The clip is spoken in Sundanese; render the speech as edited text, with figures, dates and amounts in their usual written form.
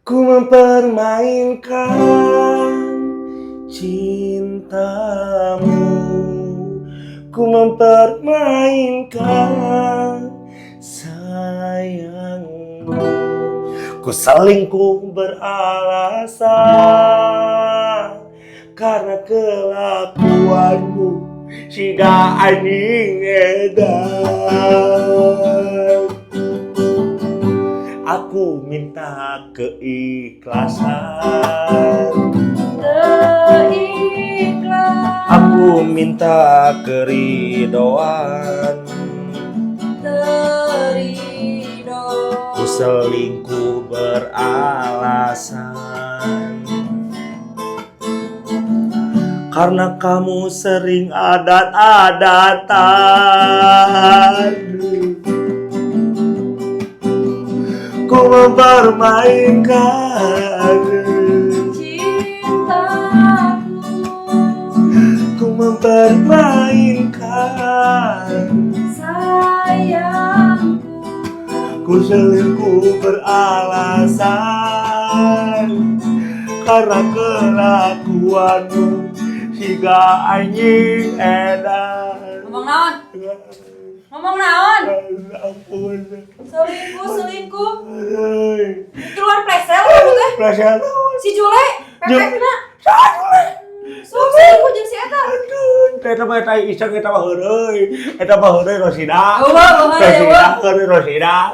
Ku mempermainkan cintamu, ku mempermainkan sayangmu. Ku selingkuh beralasan karena kelakuanmu siga anjing edan. Aku minta keikhlasan. Keikhlas. Aku minta keridoan. Terido. Ku selingkuh beralasan karena kamu sering adat-adatan. Ku mempermainkan cintaku. Ku mempermainkan sayangku. Ku selingkuh beralasan karena kelakuanmu siga anjing edan. Ngomong naon? Ngomong naon? Ampun. Selingkuh, selingkuh. Aduh. Keluar plesel kamu teh. Perasaan naon? Si Jule, pepek na. Saha Jule? Sok selingkuh jeung si eta. Aduh, eta mah eta iseng, eta mah heureuy. Eta mah heureuy Rosida. Eueuh, heureuy, Rosida, eueuh. heureuy Rosida.